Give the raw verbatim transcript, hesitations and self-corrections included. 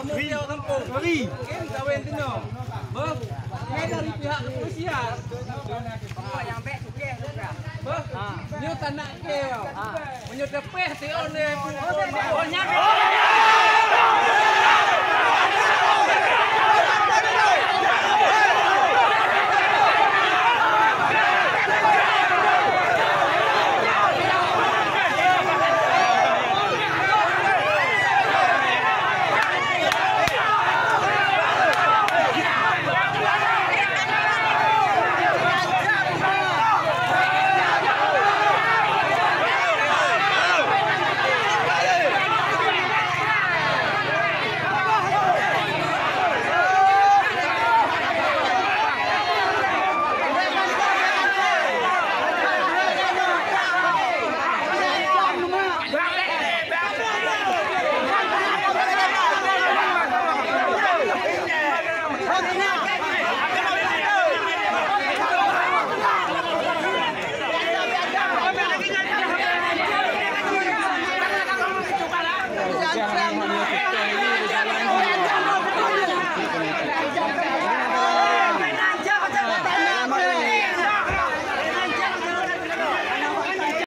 Ngeri. Ngeri. Mungkin kawin kena. Beuh, nyoe dari pihak kepolisian. Beuh, nyoe tanak keu. Meunyoe teupeh, teuon deh. Oh, nyan.